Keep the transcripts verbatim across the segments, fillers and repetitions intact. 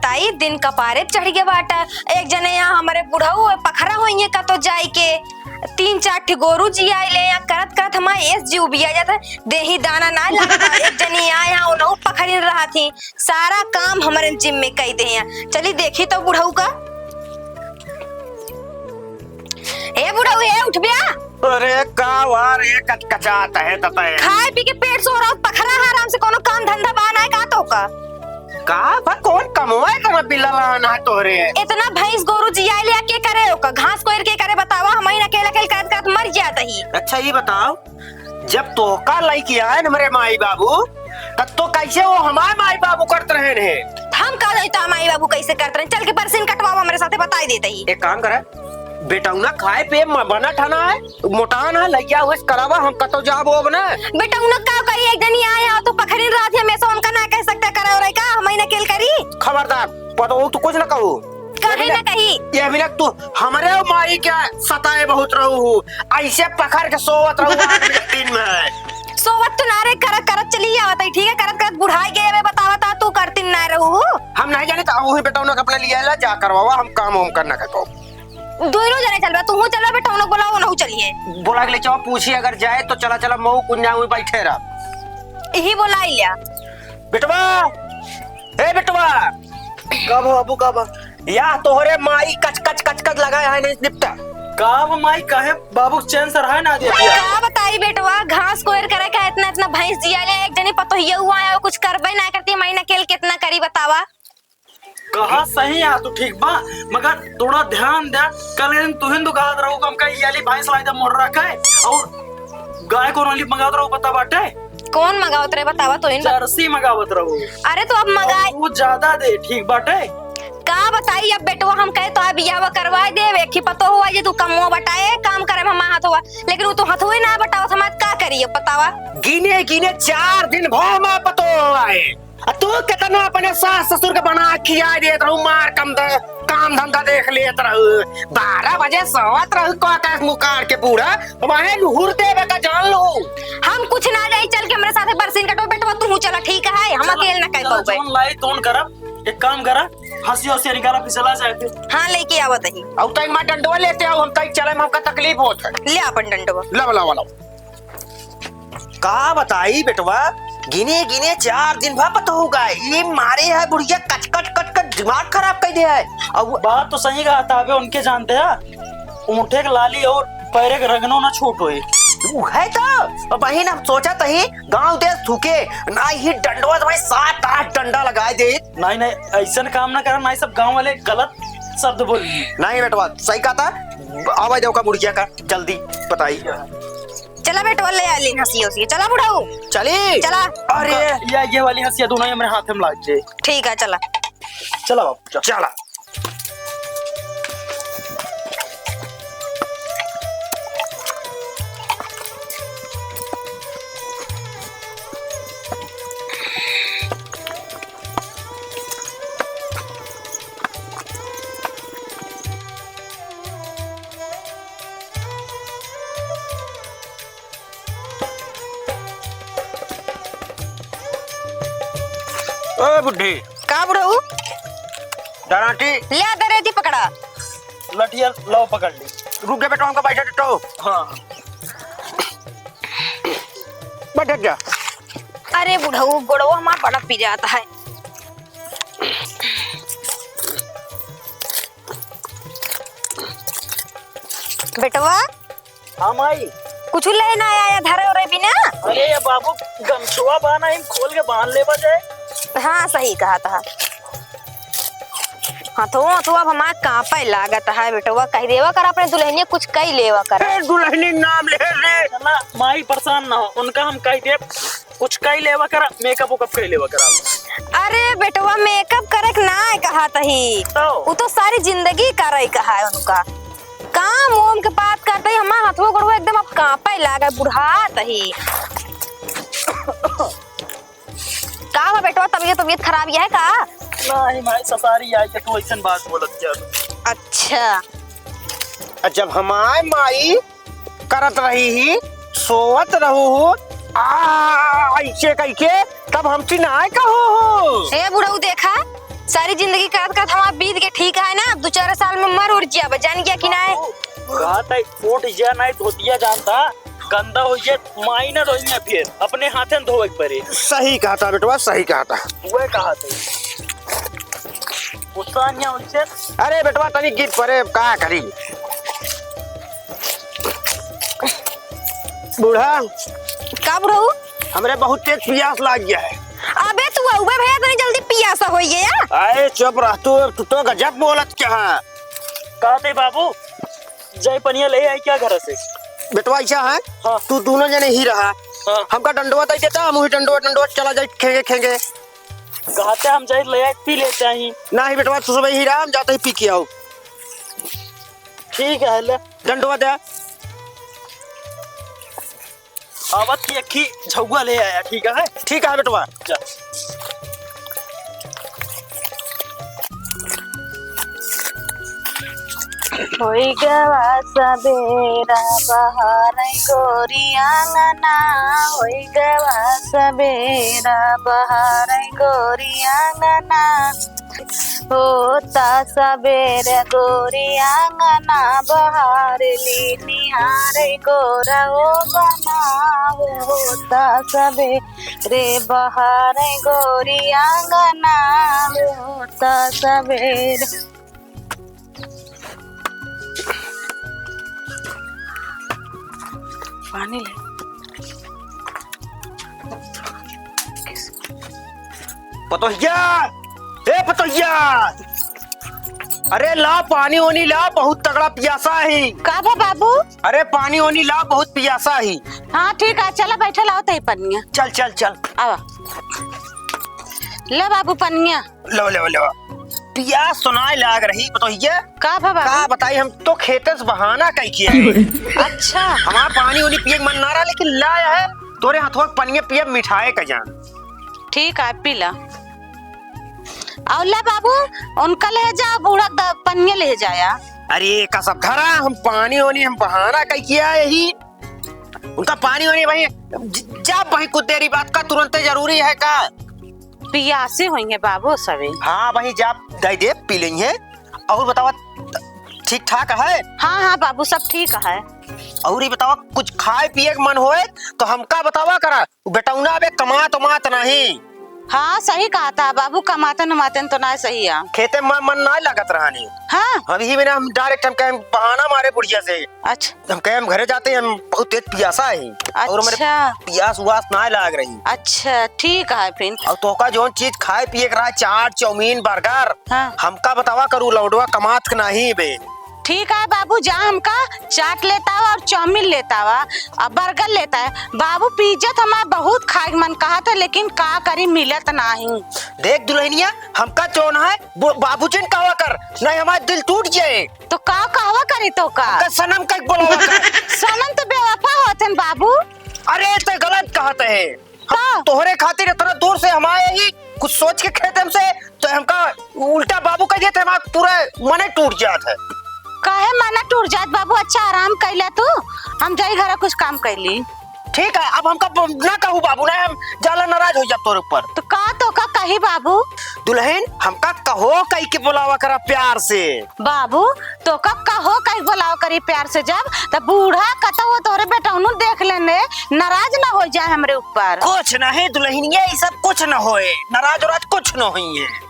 आई दिन कपारे पे चढ़ गए बाटा। एक जने यहाँ हमरे बुढ़ऊ पखरा होइए कतो जाई के, तीन चार ठे गोरू जियाइले, यहाँ करत करत हमार एस जी उबिया जाता। देही दाना ना लगता। एक जनी यहाँ, यहाँ उनहु पखरिन रहत ही, सारा काम हमरे जिम्मे कई दे हैं। चली देखी तो बुढ़ऊ का। ए बुढ़ऊ, ए उठ बिया। अरे का वार, ए कचकचात है ततय। खाए पी के पेट सोरा, पखरा है आराम से, कोनो काम धंधा बा ना है का तो का? का बा, कौन कमवा है, कमा बिल्ला लाना है तोहरे? इतना भैंस गोरू जियाइले के करे ओका, घास कोयर के करे बतावा, हम ही अकेला अकेला करत करत मर जात ही। अच्छा ये बताओ, जब तोहका लइके आए न हमरे माई बाबू, तब तो कैसे वो हमार माई बाबू करत रहे ने? हम का जानी तो माई बाबू कैसे करत रहे? चल के बरसीन कटवाओ, हमरे साथे बताई देत ही। एक काम करा, बेटौना खाए पे म-, बना ठाना है, मोटान है, लइया हुए से करावा, हम कतो जाबो अब ना। बेटौना का करी, एक जनी आए हो तो पखरिन रहत है, हमेशा उनका ना कह सकता करे और का, हम ही ना केल करी। खबरदार, पतो हो तो कुछ ना कहू। काहे ना कही? ये भी ना तू हमरे माई के सताए बहुत रहू हूँ, ऐसे पकड़ के सोवत रहू आठ बजे दिन में। सोवत तो ना रे, करत करत चली आवत है, ठीक है, करत करत बुढ़ाई गए, अबे बतावा ता तू करती ना रहू। हम नहीं जाने तो वही बेटौना के अपने लिए ला जा करवावा, हम काम वाम करना कहतो। दोनों जने चलबा, तू हूँ चलबा, बेटौना बोलाओ, ना चलिए। बोला के ले जाओ, पूछी अगर जाए तो चला चला, मऊ कुंजा हुई बैठे रह। यही बोलाई लिया। बेटवा, ए बेटवा, का बा बाबू, का बा? या तोहरे माई कच कच कच कच लगा है, नहीं निपटा। का बा माई, कहे बाबू चैन से रहा ना दिया? का बताई बेटवा, घास कोयर करे का इतना इतना भैंस जिया ले, एक जनी पतोहिया हुआ है, कुछ करबे ना करती, महीना केल कितना करी बतावा? कहा सही है तू, ठीक बा, मगर थोड़ा ध्यान दे। कल दिन तुहिन तो कहत रहो, हमका ये वाली भैंस लाई दे मोर रखे, और गाय कौन वाली मंगावत रहो, पता बाटे? कौन मंगावत रहे बतावा तो इन? जर्सी मंगावत रहो। अरे तो अब मंगाए। और वो ज्यादा दे, ठीक बाटे? का बताई अब बेटवा, हम कहे तो बियाह करवा दे, एक ही पतो हुआ जे तू कमवा बटाए, काम करे हम हाथ हुआ, लेकिन वो तो हथवे ना बटावत, हम का करी अब बतावा? गिने गिने चार दिन भर में पतो आए। आ तू कितना अपने सास ससुर के बना खिया देत रहू, मार कम द-, काम धंधा देख लेत रहू। बारह बजे सोवत रहू, का का मुकार के बूढ़ा, वहे लुहुर देवे का जान लू। हम कुछ ना जाई, चल के हमरे साथे बरसीन कटो, बेटवा तू चला, ठीक है, हम चला, अकेले ना कह चला, पाऊबे। जौन लाई तौन करब, एक काम करा, हंसी हंसी निकाला, फिर चला जाए फिर। हाँ, लेके आवत ही। अब तक माँ डंडवा लेते आओ, हम तक चले में हमका तकलीफ होत है। ले अपन डंडवा। लाओ, लाओ, लाओ। का बताई बेटवा, गिने गिने चार दिन भा पतोहू का, ये मारे है बुढ़िया कच कच कच कच दिमाग खराब कर दे है। अब बात तो सही कहा था, अबे उनके जानते हैं, ऊँटे के लाली और पैरे के रंगनो ना छूट होए। उ है तो, अब बहिन हम सोचा तही गाँव देश थूके, ना ही डंडवा तो भाई सात आठ डंडा लगाए दे। नहीं नहीं, ऐसन काम ना करा, ना ही सब गाँव वाले गलत शब्द बोली। नहीं बेटवा, सही कहा था, आवा जाओ का बुढ़िया का, जल्दी बताई। चला बेटवा, ले आली हंसी हंसी। चला बुढ़ऊ। चली। चला। अरे। या, ये वाली हंसिया दोनों ही हमरे हाथ में लाग जाए। ठीक है, चला। चला बाबू, चला। चला। ओ बुढ़ी। का बुढ़ऊ? डराटी। ले आ, दरेती पकड़ा। लठिया लाओ, पकड़ ली। रुक जा बेटा, हमका बैठे दे तो। हाँ। बैठ जा। अरे बुढ़ऊ, गोड़वा हमार बड़ा पिरात है। बेटवा। हाँ माई। कुछ ले ना आया, धरे उरे बिना? अरे ये बाबू, गमछुआ बाना, हम खोल के बांध लेबा जाए। हाँ, सही कहा था। हाँ तो, तो अब हमार कांपे लागत है बेटवा, कह देवा कर अपने दुल्हनिया कुछ कई लेवा कर। ए, दुल्हनी नाम ले रे। ना माई, परेशान ना हो, उनका हम कह देब कुछ कई लेवा करा, मेकअप वेकअप कई लेवा करा। अरे बेटवा, मेकअप करे के ना कहा तही। तो? उ तो सारी जिंदगी करे कहा है उनका। काम वाम के बात करते ही हमार हथवा गोड़वा एकदम अब कांपे लागे, बुढ़ात ही। का बा बेटवा, तबीयत, तबीयत खराब है का? नहीं माई, ससारी आई के तू ऐसन बात बोलत जा। अच्छा। आ जब हमार माई करत रही ही, सोवत रहू हो, आ, ऐसे कह के, तब हमसे ना कहो हो। ए बुढ़ऊ, देखा, सारी जिंदगी कहत कहत हमार बीत के ठीक है ना, अब दू चार साल में मर उर जिया, जान गया कि ना? बाबू, कहत है, उठ जा, नहीं धोतिया जानता, गंदा हो जाए, माई ना धोइया फिर, अपने हाथे न धोवे के पड़े। सही कहता बेटवा, सही कहता। वह कहत है। गुस्सा नहीं होइसे। अरे बेटवा, तनी गिर पड़े, का करी? बूढ़ा। का बुढ़ऊ? हमरे बहुत तेज पियास लाग गया है। अबे तू अउबे भैया, तनी जल्दी पियासा होई गया। अरे चुप रह तू, तू तो गजब बोलत क्या है? कहते बाबू, जाई पनिया ले आई क्या घर से? बेटवा ऐसा है, हाँ। तू दोनों जने ही रहा। हाँ। हमका डंडवा दे देता, हम वही डंडवा, डंडवा चला जाए खेंगे, खेंगे। कहते हम जाए ले आए, पी लेते हैं। नहीं बेटवा, तू सुबह ही रहा, हम जाते ही पी के आओ। ठीक है, ले। डंडवा दे। आवत की अक्खी झउआ ले आया, ठीक है? ठीक है बेटवा। जा। होई गवा सबेरा बहारै गोरी आंगना, होई गवा सबेरा बहारै गोरी आंगना। होता सबेर गोरी आंगना बहार ली निहार गोरा ओ बना। होता सबेरे बहार गोरी आंगना, होता सबेर। पानी ले। पतोहिया, ए पतोहिया, अरे ला पानी ओनी ला, बहुत तगड़ा पियासा ही। का भा बाबू? अरे पानी ओनी ला, बहुत पियासा ही। हाँ ठीक है, चला बैठा, लाओ तही पनिया। चल चल चल। आवा, ले बाबू पनिया। लो, लो, लो। पियास सुनाए लाग रही, पतोहिया। का भा बाबू? का बताई, हम तो खेते से बहाना कई किया है। अच्छा। हमारा पानी उनी पिए के मन ना रहा, लेकिन लाया है, तोरे हथवा के पनिया पिया मिठाए का जान। ठीक है, पी ला। और ला बाबू, उनका ले जा, बूढ़ा द-, पनिया ले जाया। अरे, का सब धरा, हम पानी उनी, हम बहाना कई किया है ही। उनका पानी वानी वहीं ज-, जा वहीं कुछ देरी बाद का, तुरंते जरूरी है का? पियासे होइहैं बाबू सबे। हाँ, वहीं जा दे दे, पी लेइहैं। और बतावा, ठीक ठाक है? हाँ, हाँ बाबू, सब ठीक है। और ये बतावा, कुछ खाए पिए के मन होए तो हमका बतावा करा। उ बेटौना अबे कमात उमात नहीं। हाँ, सही कहत ह बाबू, कमातन उमातन तो ना सही है। खेते में मन ना लागत रहनी। हाँ। अभी मैंने हम direct हम कहे बहाना मारे बुढ़िया से। अच्छा। हम कहे हम घरे जाते हैं, हम बहुत तेज पियासा है। और मेरे अच्छा। पियास उआस ना लाग रही। अच्छा, ठीक है फिर। और तोका जौन चीज खाए पिए के रहा, चाट, चाउमीन, burger, हाँ। हमका बतावा करू लौंडवा कमात के नहीं बे। ठीक है बाबू, जा हमका चाट लेता आवा और चाउमीन लेता आवा और burger लेता है। बाबू, pizza तो हमार बहुत खाए के मन कहत है, लेकिन का करी, मिलत नाही। देख दुल्हनिया, हमका जौन है, बो-, बाबूजी ने कहवा कर, नहीं हमार दिल टूट जाए। तो का कहवा करी तो का? हमका सनम कह के बोलावा कर। सनम तो बेवफा होत हैं बाबू। अरे, तो गलत कहत है। का? तोहरे खातिर इतना दूर से हम आए ही, कुछ सोच के खेते हमसे, तो हमका उल्टा बाबू कह देते, हमारा पूरा मने टूट जात है। काहे मना टूट जात बाबू? अच्छा आराम कैला तू, हम जाई घरा कुछ काम कैली। ठीक है, अब हमका ब-, ना कहू बाबू, ना हम ज्यादा नाराज हो जाब तोरे ऊपर। तो का तोका कही बाबू? दुल्हन, हमका कहो कही के बुलावा करा प्यार से। बाबू, तोका कहो कही बोलाव करी प्यार से जब, त बूढ़ा कतौ तोहरे बेटौनू देख लेने, नाराज न होइ जाए हमरे ऊपर। कुछ नहीं दुल्हनिया, ई सब कुछ न होए, नाराज उराज कुछ न होइहैं।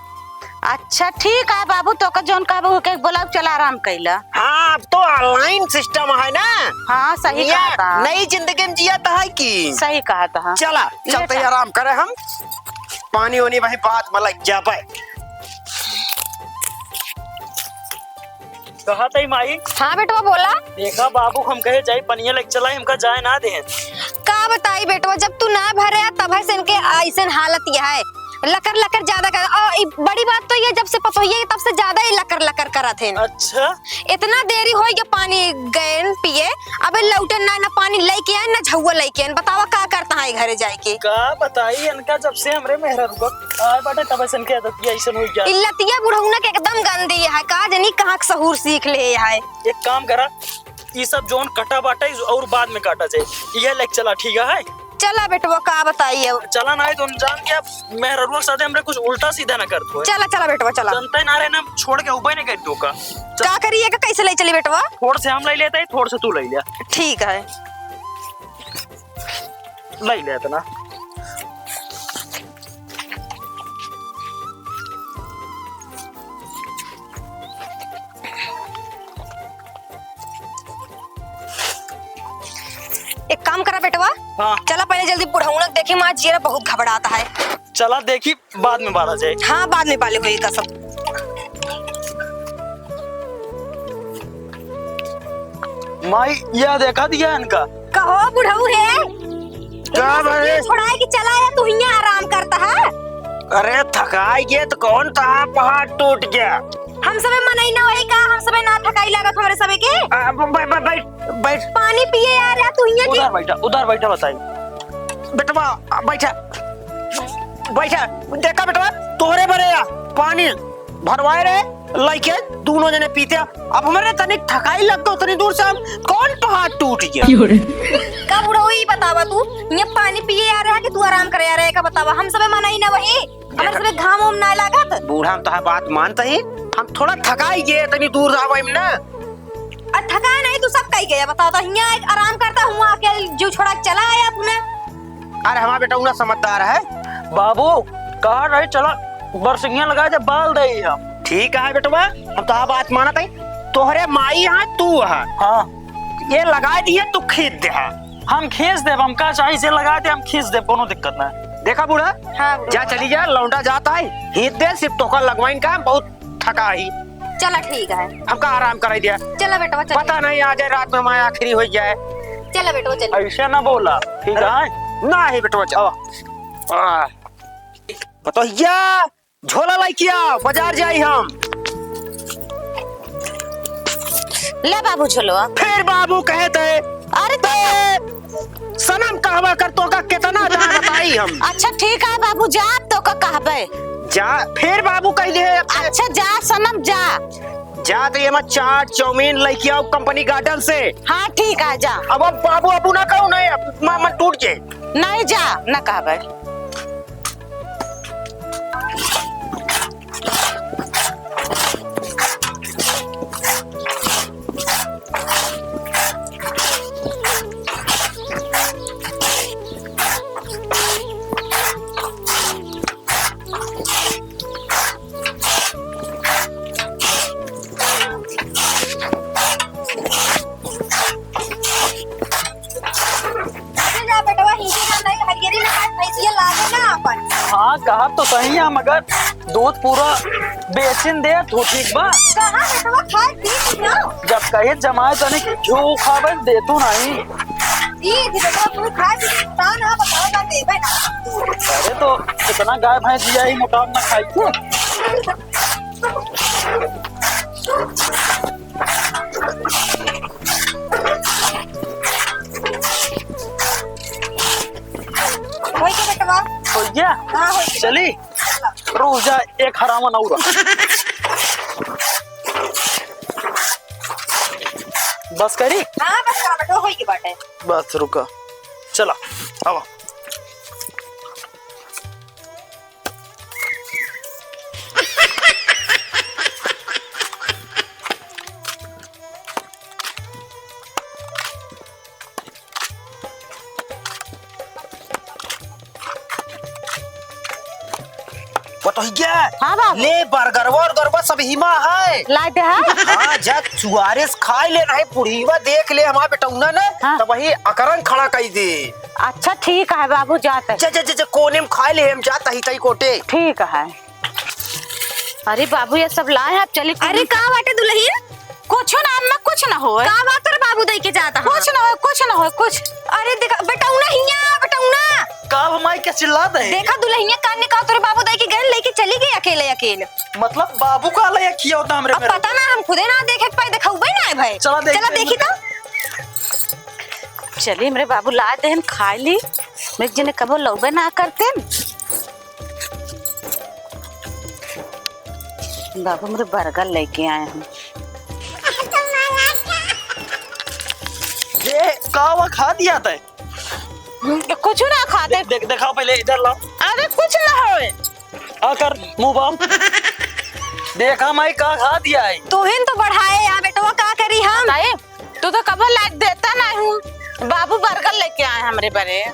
अच्छा ठीक है बाबू, तोका जौन कहबो के बोलाव, चला आराम कैला। हाँ, अब तो online system है ना। हाँ, सही कहत ह। नई जिंदगी में जियत है कि। सही कहत ह। चला, ले चलते ही चल। आराम करे हम। पानी ओनी वहीं बाद में लग जाबे। कहत है माई। हाँ बेटवा बोला। देखा बाबू, हम कहे जाई पनिया लेके चला, हमका जाए ना दे। का बताई बेटवा, जब तू ना भरे आ तब से इनके ऐसन हालत यह है, लकर लकर ज्यादा कर। और ई बड़ी बात तो ये जब से पतोहिया तब से ज्यादा ही लकर लकर करत हैं। अच्छा। इतना देरी होइ गया पानी गएन पिए, अबे लौटे ना, ना पानी लेके आए ना झउआ लेके आए। बतावा का करता है घरे जाए के। का बताई इनका, जब से हमरे मेहरा रुका आए बाटे तब से इनके आदत ये ऐसन होइ गया। ई लतिया बुढ़ौना के एकदम गंदी है, का जनी कहाँ के सहूर सीख ले है। एक काम करा, ई सब जौन कटा बाटे और बाद में काटा जाए, ये लेके चला, ठीक है? चला बेटवा, का बताई अब। चला, नाहीं तो जान के अब मेहररुआ के साथे हमरे कुछ उल्टा सीधा ना करत होए। चला, चला बेटवा, चला। जनते ना रहे ना, छोड़ के उबे नहीं कर दो का। चल। का करी, एका कैसे ले चली बेटवा? थोड़ से हम ले लेते हैं, थोड़ से तू ले ले। ठीक है। ले ले इतना। एक काम करा बेटवा, हाँ। चला पहले जल्दी बुढ़ौनक देखी, माँ जियरा बहुत घबरात है। चला देखी, बाद में बाला जाए। हाँ, बाद में बाले होई का सब। माई, यह देखा दिया इनका। कहो बुढ़ऊ है, का इनका भाई? सब छोड़ाए कि चला आया, तू हियाँ आराम करता है। अरे थकाई गए तो कौन था, पहाड़ टूट गया। हम सबे मनई ना होई का, हम सबे ना थकाई लागत हमरे सबे के। आ, ब-, ब-, ब-, बैठ, बैठ। पानी पिए आ रहा तू हियाँ के। उधर बैठा, उधर बैठा बताई। बेटवा, आ, बैठा, बैठा। देखा बेटवा, तोहरे बरे आ, पानी भरवाए रहे, लइके दूनो जने पीते। अब हमरे तनिक थकाई लग गो, तनी दूर से हम कौन पहाड़ टूट गया। का बुढ़ऊ ई बतावा तू, ये पानी पिए आ रहा कि तू आराम करे आ रहा है, का बतावा? हम सबे मनई ना वही, हमरे सबे घाम उम ना लागत। बूढ़ा, हम तोहार बात मानत ही, हम थोड़ा थकाई गए, तनी दूर आवे में ना। आ थका नहीं, तू सब कही गया, बताओ तो, हियाँ एक आराम करता हुआ, अकेल जीव छोड़ा के चला आया तूने। अरे हमार बेटौना समझदार है। बाबू, कहा रहे चला बरसिंगिया लगा दे, बाल दे हम। ठीक है बेटवा, हम तो बात मानत है। तोहरे माई है, तू है। हाँ। ये लगा दिए, तू खींच दे। हाँ। हम खींच देब, हम का चाही से लगा दे, हम खींच देब, कोनो दिक्कत ना। देखा बूढ़ा, हाँ, बूढ़ा। जा चली जा, लौंडा जाता है, खींच दे, सिर्फ तोका लगवाइन का, बहुत थका ही। चला ठीक है। हमका आराम कराई दिया। चला बेटवा, चल। पता नहीं आ जाए रात में हमारे आखिरी हो जाए। चला बेटवा, चल। ऐसे ना बोला, ठीक है? ना है बेटवा, चल। आ, आ। पतोहिया, झोला लाई किया, बाजार जाई हम। ले बाबू झोलवा। फिर बाबू कहे थे, अरे तो सनम कहवा कर, तोका कितना दान बताई हम। अच्छा ठीक है बाबू, जा तोका कहबे। जा, फिर बाबू कह दे। अच्छा जा सनम जा। जा तो ये मत चाट चाउमीन लेके आओ कंपनी गार्डन से। हाँ ठीक है जा। अब, अब बाबू अबू ना कहू नहीं, अब म-, मन टूट जाए। नहीं जा, ना कहबे। अरे जा बेटवा, हिंदी गाना ही हरियरी में आज भैंसिया लागे ना अपन। हाँ, कहा तो सही है, मगर दूध पूरा बेचिन दे तू, ठीक बा? कहाँ बेटवा, खाए पी कुछ ना। जब कहे जमाए तने कि घिउ खाबे, दे तू नहीं। ई थी बेटवा, तू खाए पी कुछ ना, बताओ ना, देबे ना। अरे तो कितना गाय भैंस जिया ही मोटाप ना खाई के। होई के बेटवा? होई गया? हाँ, होई गया। चली? रुक जा, एक हरावन और। बस करी? हाँ, बस कर बेटवा, होई के बाटे। बस रुका। चला, आवा। पतोहिया, हाँ बाबू। ले बर्गरवा उर्गरवा सब हिमा है। लाए दे है? हाँ, जा चुआरे से खाए ले, नहीं बुढ़ीवा देख ले हमार बेटौना ने, हाँ। तब वही अकरंग खड़ा कई दे। अच्छा ठीक है बाबू, जाते। जा, जा, जा, जा, कोने में खाए ले, हम जाता ही तई कोटे। ठीक है। अरे बाबू, ये सब लाए हैं, अब चली। अरे, का बाटे दुलहिन? कुछ ना अम्मा, कुछ ना होए। का बात तोर बाबू दई के जाता है? कुछ ना होए, कुछ ना होए, कुछ। अरे देखा, बेटौना हिया, बेटौना। का अब माई के चिल्ला दे? देखा दुलहिनिया कान ने कहा तोर बाबू दई के गए, लेके चली गई अकेले, अकेले। मतलब बाबू का ले किया होता हमरे अब मेरे? पता ना, हम खुदे ना देखे के पाई, देखउबे ना है भाई। चला देख चला ले। देखी तो। चली, मेरे बाबू ला दे, हम खाए ली। मेरे जने कबो लौबे ना करते। बाबू मेरे बर्गर लेके आए हैं। ये का हुआ, खा दिया तै? कुछ ना खाते। देख, देख, देखाओ पहले, इधर लाओ। अरे कुछ ना होए। आकर मुंह बाम। देखा माई का खा दिया है। तू ही तो बढ़ाए या बेटवा, का करी हम? बताई, तू तो कबो लाइक देता नहीं हूँ। बाबू बर्गर लेके आए हमरे बरे।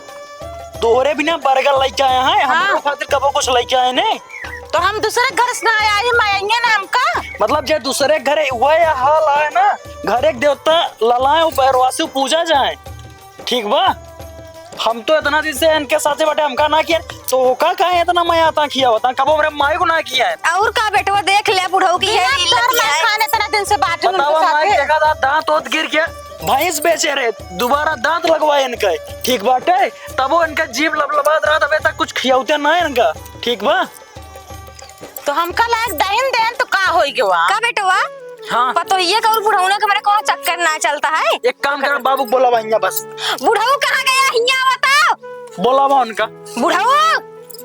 तोहरे बिना बर्गर लेके आए हैं, हाँ। हमरे खातिर कबो कुछ लेके आए ने? तो हम दूसरे घर से ना आए, आई मायंगे ना हमका। मतलब जे दूसरे घर है, वह या हाल आए ना, घर एक देवता ललाए, उ बैरवासी पूजा जाए। ठीक बा, हम तो इतना दिन से इनके साथे बाटे, हमका ना किया, तो ओका काहे इतना मया आता किया होता, कबो हमरे माई को ना किया है। और का बेटवा, देख ले बुढ़ऊ की है, बिना इल्लत तोर किया माई है। खान इतना दिन से बाटे उनके बतावा माई, साथे। देखा था दांत ओत गिर गया, भैंस बेचे रहे, दोबारा दांत लगवाए इनके, ठीक बाटे, तबो इनका जीभ लबलबात रहा, तबे तक कुछ खियावते ना इनका, ठीक बा। तो हमका लायक दहिन देन तो का होई गवा? का बेटवा? हाँ। पतोहिया का और बुढ़ौना के मारे कौनो चक्कर ना चलता है? एक काम करा, बाबू के बोलावा हियाँ बस। बुढ़ऊ कहाँ गया? हियाँ बताओ। बोलावा उनका। बुढ़ऊ,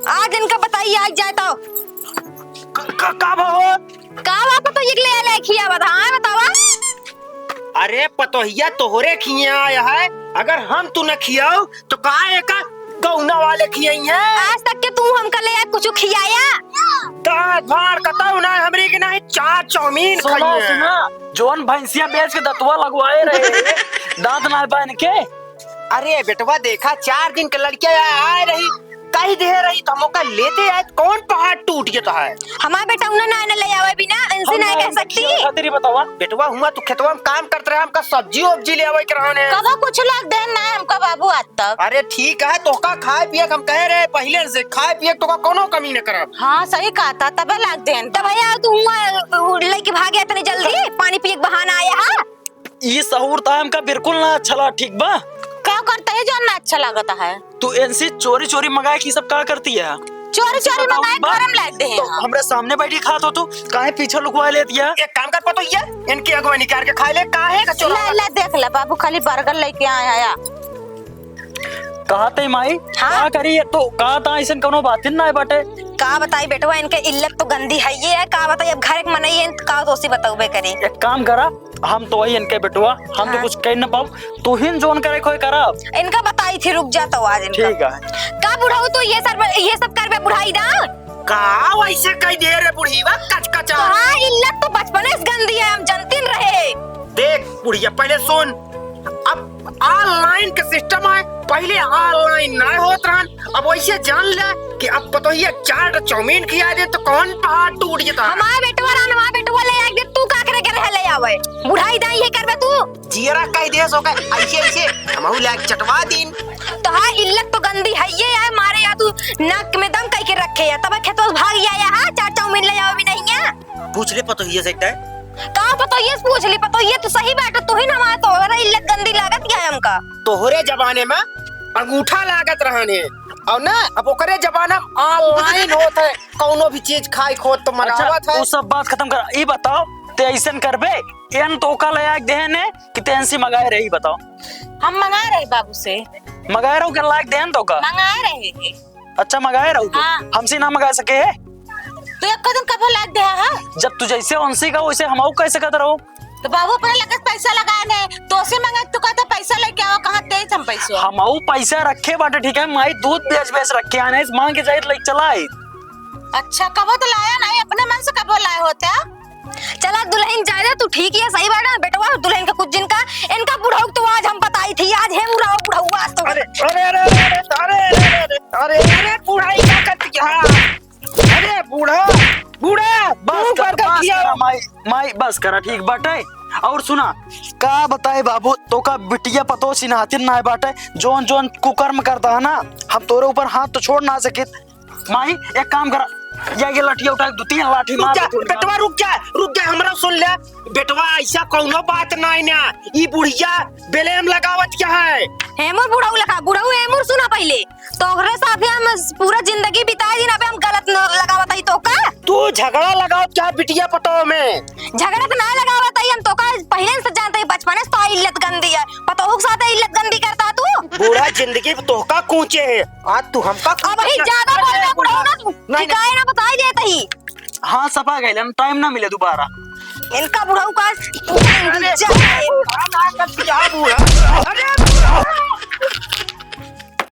आज इनका बताई, आज जाए तो। क-, क-, का बा हो? का बा पतोहिया के ले आले खिया बता, हाँ बतावा। अरे पतोहिया तोहरे खिया आया है, अगर हम तू न खियाओ तो का एका गौना वाले खियाई है? आज तक के तू हमका ले आ कुछ खियाया? दांत फाड़ कतौ ना हमरी के नहीं, चार चाउमीन सुना, खाई है। सुना, जौन भैंसिया बेच के दतुआ लगवाए रहे, दांत ना बन के। अरे बेटवा देखा, चार दिन के लड़किया आ, आए रही, कही दे रही तो हम ओका लेते आए, कौन पहाड़ टूट गया तो है? हमार बेटा उन्हें ना, ना ले आवे बिना, इनसे हम ना ना कह इनका सकती। खियावे खातिर ही बतावा। बेटवा हुआ तू खेतवा में काम करत रहे, हमका सब्जी उब्जी ले आवे के रहने। कबो कुछ लाग देन ना हमका बाबू आज तक। अरे ठीक है, तोहका खाए पिए के हम कहे रहे पहिले से, खाए पिए के तोहका कोनो कमी न करब। हाँ, सही कहा था, तबे लाग देन। तब भैया तू हुआ, उ, लेके भाग गया इतने जल्दी, पानी पिए के बहाना आया है। ई सहूर था हमका बिल्कुल ना अच्छा लगा, ठीक बा? का करता है जो ना अच्छा लगता है? तू इनसे चोरी चोरी मंगाए की सब का करती है? चोरी चोरी बताओ मंगाए बा। घर में लाग दे तो हैं। हमरे सामने बैठी खात हो तू, काहे पीछे लुकवा लेती है? एक काम कर पतोहिया, इनकी अगुवाई निकाल के खा ले, काहे का चोरा ले, ले देख ले बाबू, खाली बर्गर लेके आया है। कहा ते माई, हाँ? का करी, ये तो कहा था, ऐसन कोनो बात ही ना बाटे। का बताई बेटवा, इनके इल्लत तो गंदी है ये है, का बताई, अब घर के मनई है, का दोषी बताऊबे करी। एक काम करा, हम तो वही इनके बेटवा, हम तो हाँ। कुछ कह न पाऊ, तू ही जौन करे खोए करा। इनका बताई थी, रुक जा तो आज इनका। ठीक है। का बुढ़ऊ तू ये सब, ये सब करबे बुढ़ाई दा? का वैसे कह दे रे बुढ़ीवा, कचकचा। हाँ, इल्लत तो बचपने से गंदी है, हम जनती न रहे। देख बुढ़िया, पहले सुन, अब online के system है, पहले online ना होत रहन, अब वैसे जान ले कि अब पतोहिया चार ठो चाउमीन खिया दे तो कौन पहाड़ टूट जाता है? हमार बेटवा रहन, हमार बेटवा ले आए दे, तू का करे के रहे ले आवे? बुढ़ाई दाई ये करबे तू? जियरा कह दे सो के, ऐसे ऐसे हमहू ले चटवा दीन। तो हाँ, इल्लत तो गंदी है ये है, मारे या तू नाक में दम कह के रखे है, तब खेतों से भाग आया है, चार चाउमीन ले आवे भी नहीं है। पूछ ले पतोहिया से एकटा। का पतोहिया से पूछ ली? पतोहिया तू सही बात है, तू ही ना हमारा, तोहरा इल्लत गंदी लागत क्या है हमका? तोहरे जमाने में अंगूठा लागत रहने, और ना अब ओकरे जमाना में online होत है, कौनो भी चीज खाए खोत तो अच्छा, मंगावत है। वो सब बात खत्म कर, ई बताओ ते ऐसन करबे, एन तो का ले आके देहने कि ते एनसी मंगाए रही, बताओ। हम मंगाए रहे बाबू से। मंगाए रहो के लायक देहन तो का? मंगाए रहे हैं। अच्छा, मंगाए रहू तू? हाँ। हमसे ना मंगा सके है? तू एको दिन कबो लाग दे हा? जब तू जैसे उनसे का वैसे हमहू कह सकत रहो। तो बाबू अपने लगे पैसा लगाए ने, तो से मंगा, तू कहता पैसा लेके आओ, कहाँ दे हम पैसा? हमहू पैसा रखे बाटे, ठीक है, माई दूध बेच बेच रखे आने, मांग के जाइत लेके चला आई। अच्छा, कबो तो लाया नहीं, अपने मन से कबो लाए होते। चला दुल्हन जाए दे, तू ठीक है, सही बात है, बेटवा दुल्हन का कुछ दिन का, इनका बुढ़ऊ तो आज हम बताई थी, आज है बुढ़ऊ, बुढ़ऊ आज तो। अरे, अरे, अरे, अरे, अरे, अरे, अरे, अरे, अरे, बुढ़ाई का कर दिया? अरे बूढ़ा, बूढ़ा, बस तू कर, कर बस दिया। करा, माई, माई, बस करा, ठीक बाटे। और सुना, का बताए बाबू, तो का बिटिया पतो सिन्हातिन ना बाटे, जौन जौन कुकर्म करता है ना, हम तोरे ऊपर हाथ तो छोड़ ना सकित। माई, एक काम करा, या ये लठिया उठा, दो तीन लाठी रुक मार जा, दे तू। बेटवा रुक जा, रुक जा, हमरा सुन ले। बेटवा ऐसा कौनो बात नहीं ना, ई बुढ़िया बेलेम लगावत क्या है? हेमुर बुढ़ऊ लखा, बुढ़ऊ हेमुर सुना पहिले। तोहरे साथे हम पूरा जिंदगी बिताए दिन, अबे हम गलत न लगावत हई तो का? तू झगड़ा लगावत क्या बिटिया पतो में? झगड़ा तो ना लगावत हई हम तो का, पहिले से जानते ही बचपने से तो इल्लत गंदी है। पतोहू के साथ इल्लत गंदी करता तू? बूढ़ा जिंदगी में तोहका कूचे है, आज तू हमका अब ही ज्यादा बोल रहा बुढ़ऊ ना तू। नहीं, नहीं। ठिकाए ना बताई देत ही। हाँ, सफा गइलन, टाइम ना मिले दोबारा। इनका बुढ़ऊ का अरे, जा। बूढ़ा ना कर दिया, बूढ़ा। अरे, बूढ़ा।